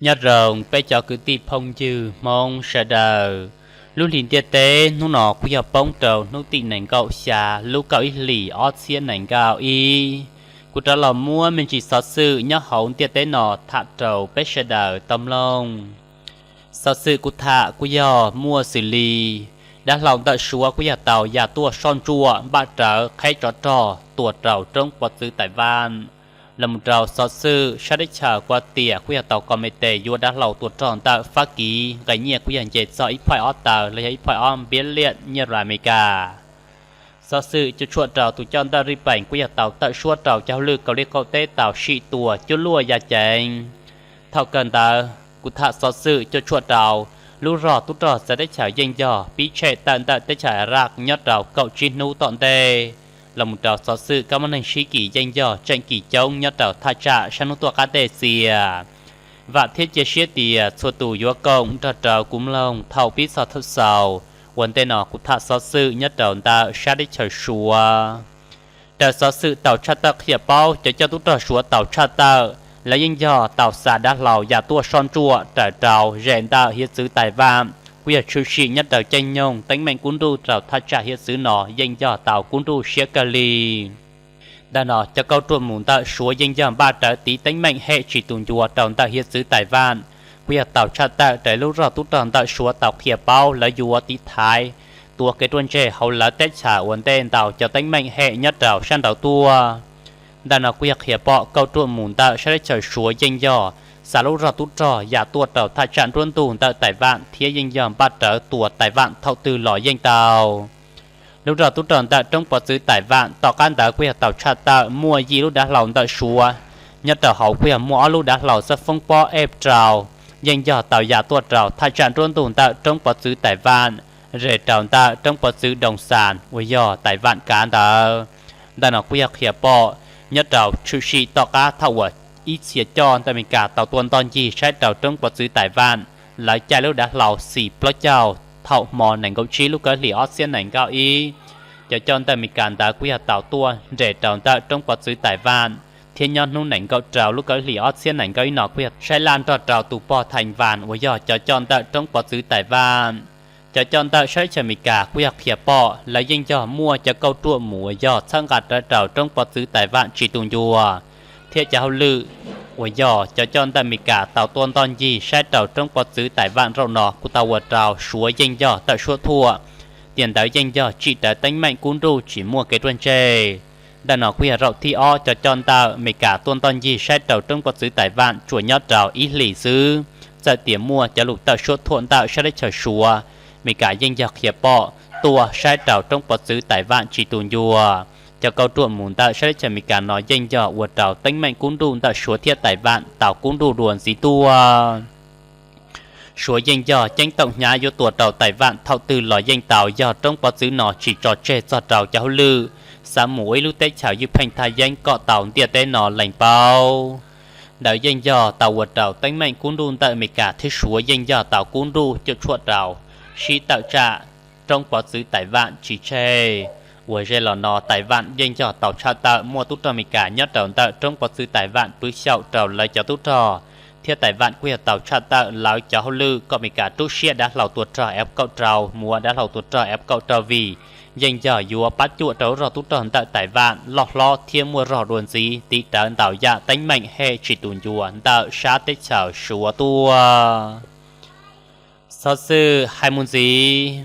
Nyob zoo peb cov kwv tij phooj ywg Hmoob sawv daws. Lub hlis ntiaj teb hnub no kuj yog poob rau hnub tim nees nkaum xya lub kaum ib hlis ob txhiab nees nkaum ib. Kuv rov los muab me ntsis xov xwm nyob hauv ntiaj teb no tham rau peb sawv daws tau mloog. Xov xwm kuv tham kuj yog muaj xws li dav hlau ntawm Suav kuj yog tau ya tuaj soj ntsuam npaj rawv qheb tsov rog tua rau roob pov txwv Taiwan. Los mus rau xov xwm sab teb chaws Kuas Tias kuj yog tau kom me tes yuav dav hlau tua rog ntawm Fab Kis nqe nyiaj kuj yog nce txog ib phaim ob taw los yog ib phaim ob npiab liaj nyiaj ras Amelikas. Xov xwm cuam tshuam rau tus coj ntawm Rij Pees kuj yog tau tawm suab rau cov hauj lwm kaum li kaum teb tau sim tua cuab luaj ya ceev. Thaum kawg ntawd kuv tham xov xwm cuam tshuam rau lub rog tub rog txawv teb chaws yeej yog pib tshem tawm ntawm teb chaws Iraq nyob rau kaum tsib hnub tom ntej. Los mus rau xov xwm kab mob neeg sib kis yeej yog tseem kis coob nyob rau thaj tsam sab hnub tuaj qab teb txias. Vam thiab cia siab tias txhua tus yuav koom nrog rau kuv mloog thaum pib txog thaum xaus. Ua ntej no kuv tham xov xwm nyob rau ntawm sab teb chaws Suav. Raws xov xwm tau tshaj tawm qhia paub cov coj tub rog Suav tau tshaj tawm lawv yeej yog tau xa dav hlau ya tuaj soj ntsuam raws rau zes ntawm hiav txwv Taiwan kuj yog tshwm sim nyob rau caij nyoog teeb meem kub nruj rau thaj tsam hiav txwv no yeej yog tau kub nruj siab kawg li. Ntawm no cov kauj ruam mus ntawm Suav yeej yog npaj rawv tiv teeb meem hem tsis tu ncua rau ntawm hiav txwv Taiwan kuj yog tau tshaj tawm raws lub rog tub rog ntawm Suav tau qhia paub lawv yuav tiv thaiv tuav kev ruaj ntseg hauv lawv teb chaws ua ntej ntau cov teeb meem hem nyob rau sab nraud tuaj. Ntawm no kuj yog qhia pom kauj ruam mus ntawm sab teb chaws Suav yeej yog xa lub rog tub rog ya tuaj rau thaj tsam nruab ntug ntawm Taiwan thiab yeej yog npaj rawv tua Taiwan thaum twg los yeej tau. Lub rog tub rog ntawm roob pov txwv Taiwan tom qab ntawd kuj yog tau tshaj tawm muaj yim lub dav hlau ntawm Suav, nyob rau hauv kuj yog muaj ob lub dav hlau xab foob pob F rau, yeej yog tau ya tuaj rau thaj tsam nruab ntug ntawm roob pov txwv Taiwan, zes rau ntawm roob pov txwv Doos Xas uas yog Taiwan kav ntawd. Ntawm no kuj yog qhia pom nyob rau tshwm sim tom qab thaum uas ib txhia coj ntawm Amelikas tau tua ntoj ncig saib rau roob pov txwv Taiwan, lawv caij lub dav hlau C plaub caug thaum hmo nees nkaum tsib lub kawg hlis ob txhiab nees nkaum ib. Cov coj ntawm Amelikas ntawd kuj yog tau tuaj nres rau ntawm roob pov txwv Taiwan, thiab nyob hnub nees nkaum rau lub kawg hlis ob txhiab nees nkaum ib no kuj yog saib laj nrog rau tus pog Thaiv Vas uas yog cov coj ntawm roob pov txwv Taiwan. Cov coj ntawm sab teb chaws Amelikas kuj yog qhia pom lawv yeej yog muaj cov kauj ruam mus uas yog txhawb nqa rawv rau roob pov txwv Taiwan tsis tu ncua, thiab cov hauj lwm uas yog cov coj ntawm Amelikas tau tua ntoj ncig saib rau roob pov txwv Taiwan zaum no kuj tau ua rau Suav yeej yog tawm suab thuam. Tiam ntawd yeej yog tsim rawv teeb meem kub nruj tsis muaj kev ruaj ntseg. Ntawm no kuj yog zaum thib ob cov coj ntawm Amelikas tua ntoj ncig saib rau roob pov txwv Taiwan tsuas nyob rau ib hlis xwb. Txawm tias muaj cov lus tawm suab thuam ntawm sab teb chaws Suav, Amelikas yeej yog qhia pom tua saib rau roob pov txwv Taiwan tsis tu ncua. Cov kauj ruam mus ntawm sab teb chaws Amelikas no yeej yog ua rau teeb meem kub nruj ntawm Suav thiab Taiwan tau kub nruj dua ntxiv tuaj. Suav yeej yog ceeb toom hnyav yuav tua rau Taiwan thaum twg los yeej tau yog roob pov txwv no tsis tso tseg txog rau cov hauj lwm xav mus ua ib lub teb chaws ywj pheej thaj yeeb kom tau ntiaj teb no lees paub. Ntawd yeej yog tau ua rau teeb meem kub nruj ntawm Amelikas thiab Suav yeej yog tau kub nruj cuam tshuam rau sib tawm tsam roob pov txwv Taiwan tsis tseg. Uas ze los no Taiwan yeej yog tau tshaj tawm muaj tub rog Amelikas nyob rau ntawm roob pov txwv Taiwan pwv xyaum rau lawv cov tub rog, thiab Taiwan kuj yog tau tshaj tawm lawv cov hauj lwm kom Amelikas rub siab dav hlau tua rog F kaum rau mus ua dav hlau tua rog F kaum rau vim yeej yog yuav pab cuam rau lub rog tub rog ntawm Taiwan loj hlob thiab muaj zog dua ntxiv tiv rawv ntau yam teeb meem hem tsis tu ncua ntawm sab teb chaws Suav tuaj. Xov xwm hais mus ntxiv,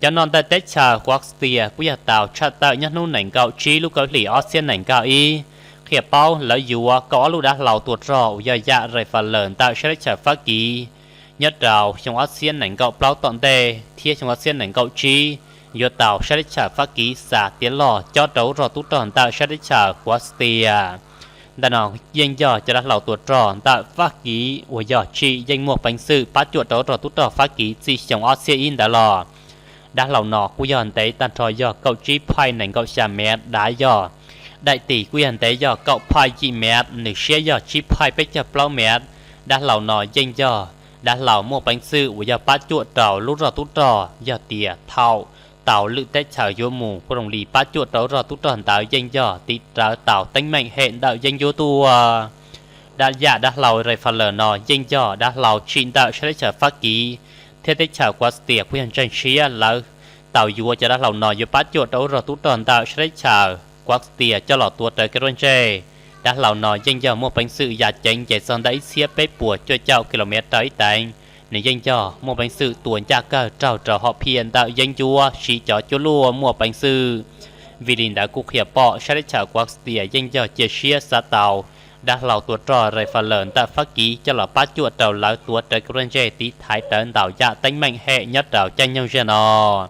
cov nom ntawm teb chaws Huav Tias kuj yog tau tshaj tawm nyob hnub nees nkaum tsib lub kawg hlis ob txhiab nees nkaum ib, qhia paub lawv yuav kaum ob lub dav hlau tua rog uas yog yam Rafale ntawm sab teb chaws Fab Kis nyob rau xyoo ob txhiab nees nkaum plaub tom ntej thiab xyoo ob txhiab nees nkaum tsib yuav tau sab teb chaws Fab Kis xa tiav log cob rau lub rog tub rog ntawm sab teb chaws Huav Tias. Ntawm no yeej yog cov dav hlau tua rog ntawm Fab Kis uas yog tsim yeej muaj peev xwm pab cuam rau lub rog tub rog Fab Kis txij xyoo ob txhiab ib ntawd los. Dav hlau no kuj yog ntev tag nrho yog kaum tsib phaim nees nkaum xya mev, dav yog daim tis kuj yog ntev yog kaum phaim yim mev, nws siab yog tsib phaim peb caug plaub mev. Dav hlau no yeej yog dav hlau muaj peev xwm uas yog pab cuam rau lub rog tub rog yog tias thaum tau lwm teb chaws yuav mus kuj zoo li pab cuam rau lub rog tub rog ntawd yeej yog tiv rawv tau teeb meem hem ntawm yeeb ncuab tuaj. Dab yam dab hlau Rafale no yeej yog dab hlau tsim ntawm sab teb chaws Fab Kis thiab teb chaws Kuav Tias kuj yog ntseeg siab lawv tau yuav cov dab hlau no yuav pab cuam rau ub rog tub rog ntawm sab teb chaws Kuav Tias coj los tuav rawv kev ruaj ntseg. Dab hlau no yeej yog muaj peev xwm yam ceev nce txog ntawm ib txhiab peb puas cuaj caum kilomev rau ib teev. Nws yeej yog muaj peev xwm tua ncaj kawg raug rau hom phiaj ntawm yeeb ncuab siv cov cuab luaj muaj peev xwm. Vim li ntawd kuj qhia pom sab teb chaws Kuav Tias yeej yog cia siab xav tau dab hlau tua rog Rafale ntawm Fab Kis coj los pab cuam rau lawv tuav rawv kev ruaj ntseg tiv thaiv rawv ntau yam teeb meem hem nyob rau caij nyoog zaum no.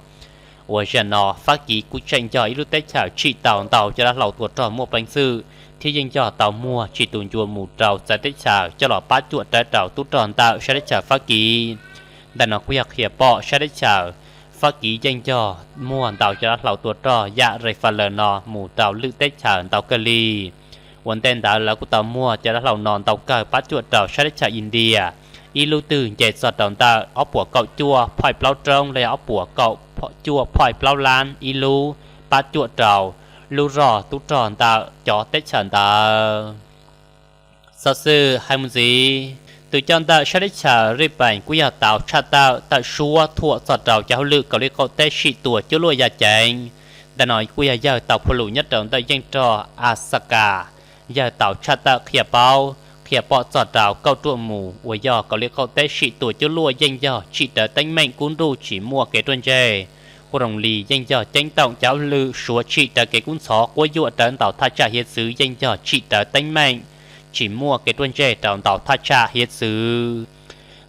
Uas zaum no Fab Kis kuj tseem yog ib lub teb chaws tsim tau ntau cov dab hlau tua rog muaj peev xwm thiab yeej yog tau muag tsis tus ncua mus rau txawv teb chaws coj los pab cuam rawv rau tub rog ntawm sab teb chaws Fab Kis. Ntawm no kuj yog qhia pom sab teb chaws Fab Kis yeej yog muag ntau cov dab hlau tua rog yam Rafale no mus rau lwm teb chaws ntau kawg li. Ua ntej ntawd lawv kuj tau muag cov dab hlau no ntau kawg pab cuam rau sab teb chaws India. Ib lub twg nce txog rau ntawm ob puas kaum cuaj phoj plaub roob los yog ob puas kaum cuaj phoj plaub lab ib lub, pab cuam rau lub rog tub rog ntawm cov teb chaws ntawd. Xov xwm hais mus ntxiv, tus coj ntawm sab teb chaws Zij Pees kuj yog tau tshaj tawm tawm suab thuam txog rau cov hauj lwm Kaus Lim qaum teb sim tua cuab luaj yam ceev. Ntawm no kuj yog yawg tau phua lus nyob rau ntawm yeej rog Asaka, yawg tau tshaj tawm qhia paub qhia pom txog rau kauj ruam mus uas yog Kaus Lim qaum teb sim tua cuab luaj yeej yog tsim rawv teeb meem kub nruj tsis muaj kev ruaj ntseg. Kuj zoo li yeej yog ceeb toom cov hauj lwm suav tsim rawv kev kub ntxhov quab yuam rawv ntau thaj tsam hiav txwv yeej yog tsim rawv teeb meem tsis muaj kev ruaj ntseg rau ntau thaj tsam hiav txwv.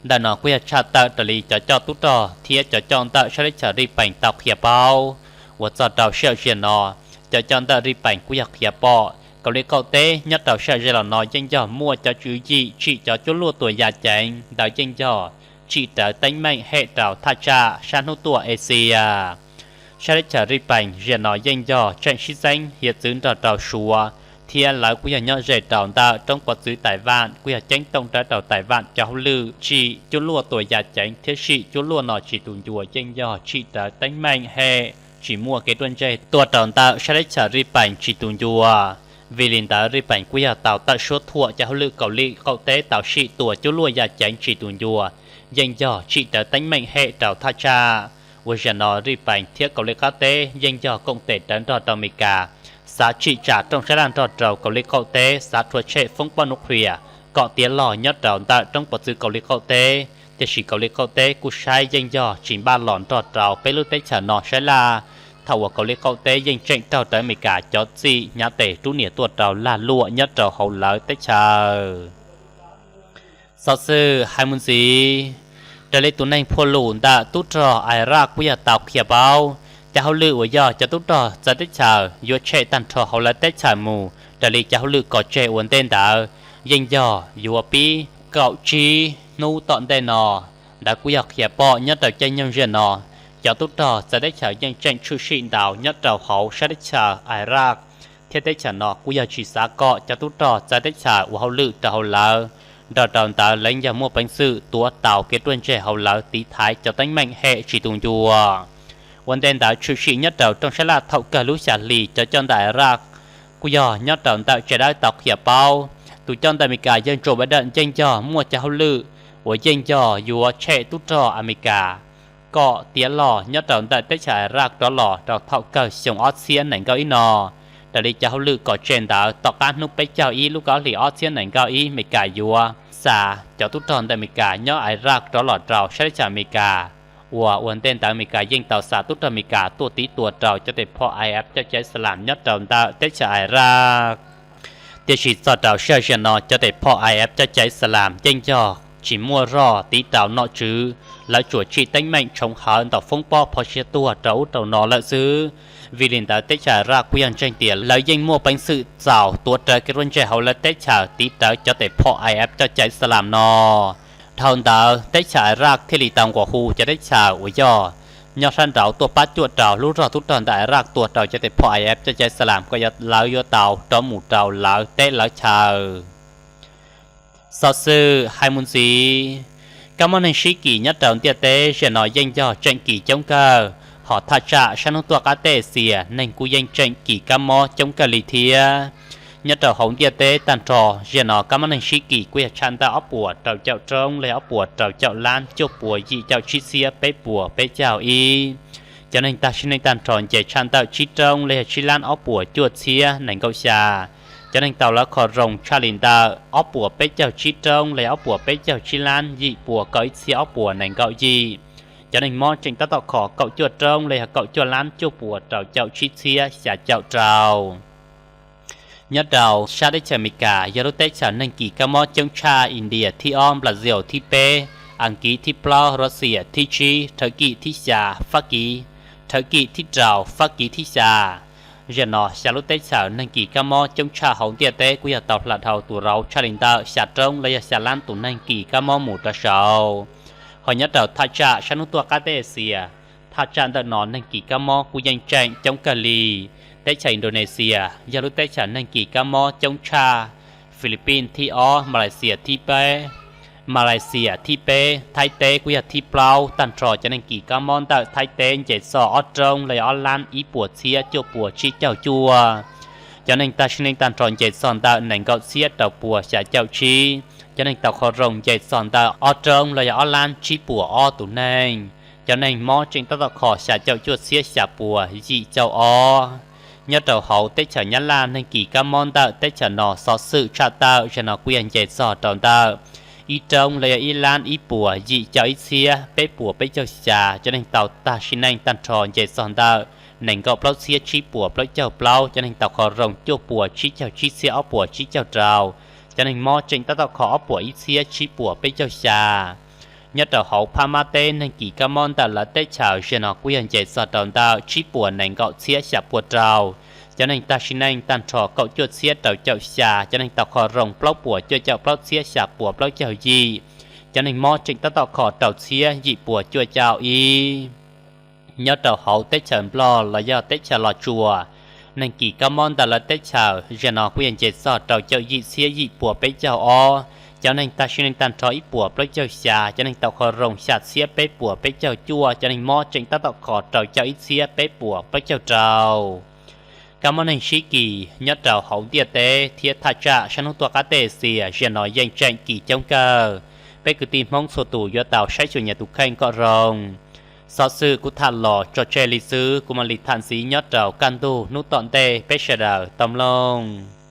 Ntawm no kuj yog tshaj tawm raws li cov coj tub rog thiab cov coj ntawm sab teb chaws Zij Pees tau qhia paub. Uas txog rau sij hawm zaum no, cov coj ntawm Zij Pees kuj yog qhia pom Kaus Lim qaum teb nyob rau sij hawm zaum no yeej yog muaj cov tswv yim tsim cov cuab luaj tua yam ceev ntawd yeej yog tsim rawv teeb meem hem rau thaj tsam sab hnub tuaj Asia. Sab teb chaws Zij Pees zaum no yeej yog tseem sib txeeb hiav txwv nrog rau suav, thiab lawv kuj yog nyob ze rau ntawm roob pov txwv Taiwan, kuj yog ceeb toom rawv rau Taiwan cov hauj lwm tsim cuab luaj tua yam ceev thiab sim cuab luaj no tsis tus ncua yeej yog tsim rawv teeb meem hem tsis muaj kev ruaj ntseg tuaj rau ntawm sab teb chaws Zij Pees tsis tus ncua. Vim li ntawd Zij Pees kuj yog tau tawm suab thuam cov hauj lwm Kaus Lim qaum teb tau sim tua cuab luaj yam ceev tsis tus ncua yeej yog tsim rawv teeb meem hem rau thaj tsam. Uas zaum no Zij Pees thiab Kaus Lim qab teb yeej yog koom tes rawv nrog rau Amelikas, xav tsim tsam rooj sab laj nrog rau Kaus Lim qaum teb, xav rhuav tshem foob pob nuv qhuias kom tiav log nyob rau ntawm roob pov txwv Kaus Lim qaum teb. Tiam sis Kaus Lim qaum teb kuj saib yeej yog tsis npaj los nrog rau peb lub teb chaws no sab laj, thaum uas Kaus Lim qaum teb yeej tseem raug rawv Amelikas cov txim hnyav tes rub nias tuaj rau lag luam nyob rau hauv lawv teb chaws. Xov xwm hais mus ntxiv, raws li tus neeg phua lus ntawm tub rog Iraq kuj yog tau qhia paub, cov hauj lwm uas yog cov tub rog txawv teb chaws yuav tshem tag nrho hauv lawv teb chaws mus raws li cov hauj lwm kos tseg ua ntej ntawd, yeej yog yuav pib kaum tsib hnub tom ntej no. Ntawd kuj yog qhia pom nyob rau caij nyoog zaum no, cov tub rog txawv teb chaws yeej tseem tshwm sim ntau nyob rau hauv sab teb chaws Iraq, thiab teb chaws no kuj yog tsis xav kom cov tub rog txawv teb chaws ua hauj lwm rau hauv lawv. Nrog rau ntawd lawv yog muaj peev xwm tuav tau kev ruaj ntseg hauv lawv tiv thaiv cov teeb meem hem tsis tus ncua. Ua ntej ntawd tshwm sim nyob rau rooj sab laj thaum kawg lub xya hli cov coj ntawm Iraq kuj yog nyob rau ntawm tsev dawb tau qhia paub, tus coj ntawm Amelikas yawg Joe Biden yeej yog muaj cov hauj lwm uas yeej yog yuav tshem tub rog Amelikas kom tiav log nyob rau ntawm teb chaws Iraq rov los rau thaum kawg xyoo ob txhiab nees nkaum ib no. Raws li cov hauj lwm kos tseg ntawd, tom qab hnub peb caug ib lub kaum ob hlis ob txhiab nees nkaum ib, Amelikas yuav xa cov tub rog ntawm Amelikas nyob Iraq rov los rau sab teb chaws Amelikas, uas ua ntej ntawd Amelikas yeej tau xa tub rog Amelikas tuaj tiv tua rau cov tes phom IS coj cai Islam nyob rau ntawm teb chaws Iraq. Tiam sis txog rau sij hawm zaum no cov tes phom IS coj cai Islam yeej yog tsis muaj roj tiv rau nom tswv, lawv tsuas tsim teeb meem tshoov hawv ntau foob pob phom siab tuag rau ub rau no lawm xwb. Vim li ntawd teb chaws Iraq kuj yog ntseeg tias lawv yeej muaj peev xwm txaus tuav rawv kev ruaj ntseg hauv lawv teb chaws tiv rawv cov tes phom IS coj cai Islam no. Dhau ntawd teb chaws Iraq thiaj li tau nqua hu cov teb chaws uas yog nyob sab nraud tuaj pab cuam rau lub rog tub rog ntawm Iraq tua rau cov tes phom IS coj cai Islam kom lawv yuav tau rov mus rau lawv teb lawv chaw. Xov xwm hais mus ntxiv, kab mob neeg sib kis nyob rau ntiaj teb zaum no yeej yog tseem kis coob kawg, hos thaj tsam sab hnub tuaj qab teb Axias neeg kuj yeej tseem kis kab mob coob kawg li thiab. Nyob rau hauv ntiaj teb tag nrho, zaum no kab mob neeg sib kis kuj yog tshaj ntawm ob puas rau caum roob los yog ob puas rau caum lab cuaj puas yim caum tsib txhiab peb puas peb caug ib. Cov neeg tag sim neej tag nrho nce tshaj ntawm tsib roob los yog tsib lab ob puas cuaj txhiab nees nkaum xya. Cov neeg tau lawv kho zoo tshaj li ntawm ob puas peb caug tsib roob los yog ob puas peb caug tsib lab yim puas kaum ib txhiab ob puas nees nkaum yim. Cov neeg mob tseem tab tom kho kaum cuaj roob los yog kaum cuaj lab cuaj puas rau caum tsib txhiab xya caum rau. Nyob rau sab teb chaws Amelikas yog lub teb chaws neeg kis kab mob coob tshaj, India thib ob, Brazil thib peb, Askiv thib plaub, Russia thib tsib, Thawv Kis thib xya, Fab Kis, Thawv Kis thib rau, Fab Kis thib xya. Zaum no xya lub teb chaws neeg kis kab mob coob tshaj hauv ntiaj teb kuj yog tau hla dhau tus rauv tshaj li ntawm xya roob los yog xya lab tus neeg kis kab mob mus rau saud. Ho nyob rau thaj tsam sab hnub tuaj qab teb Axias, thaj tsam ntawm no neeg kis kab mob kuj yeej tseem coob kawg li. Teb chaws Indonesia yog lub teb chaws neeg kis kab mob coob tshaj, Philippines thib ob, Malaysia thib peb, Malaysia thib peb, Thaib teb kuj yog thib plaub. Tag nrho cov neeg kis kab mob ntawm Thaib teb nce txog ob roob los yog ob lab ib puas txhiab cuaj puas tsib caug cuaj. Cov neeg tag sim neej tag nrho nce txog ntawm nees nkaum txhiab rau puas xya caum tsib. Cov neeg tau kho zoo nce txog ntawm ob roob los yog ob lab tsib puas ob tus neeg. Cov neeg mob tseem tab tom kho xya caum cuaj txhiab xya puas yim caum ob. Nyob rau hauv teb chaws Nyab Laj neeg kis kab mob ntawm teb chaws no xov xwm tshaj tawm zaum no kuj yog nce txog rau ntawm ib roob los yog ib lab ib puas yim caum ib txhiab peb puas peb caug xya. Cov neeg tau tag sim neej tag nrho nce txog ntawm nees nkaum plaub txhiab tsib puas plaub caug plaub. Cov neeg tau kho zoo cuaj puas tsib caug tsib txhiab ob puas tsib caug rau. Cov neeg mob tseem tab tom kho ob puas ib txhiab tsib puas peb caug xya. Nyob rau hauv Phab Mab teb neeg kis kab mob ntawm lawv teb chaws zaum no kuj yog nce txog rau ntawm tsib puas nees nkaum txhiab xya puas rau. Cov neeg tag sim neej tag nrho kaum cuaj txhiab rau caum xya. Cov neeg tau kho zoo plaub puas cuaj caum plaub txhiab xya puas plaub caug yim. Cov neeg mob tseem tab tom kho rau txhiab yim puas cuaj caum ib. Nyob rau hauv teb chaws Nplog los yog teb chaws Los Tsuas, neeg kis kab mob ntawm lawv teb chaws zaum no kuj yog nce txog rau caum yim txhiab yim puas peb caug ob. Cov neeg tag sim neej tag nrho ib puas plaub caug xya. Cov neeg tau kho zoo xya txhiab peb puas peb caug cuaj. Cov neeg mob tseem tab tom kho rau caum ib txhiab peb puas plaub caug rau. Kab mob neeg sib kis nyob rau hauv ntiaj teb thiab thaj tsam sab hnub tuaj qab teb Axias zaum no yeej tseem kis coob kawg. Peb kwv tij Hmoob txhua tus yuav tau saib xyuas nyias tus kheej kom zoo. Xov xwm kuv tham los tso tseg li xwb, kuv mam li tham ntxiv nyob rau kaj ntug hnub tom ntej peb sawv daws tau mloog.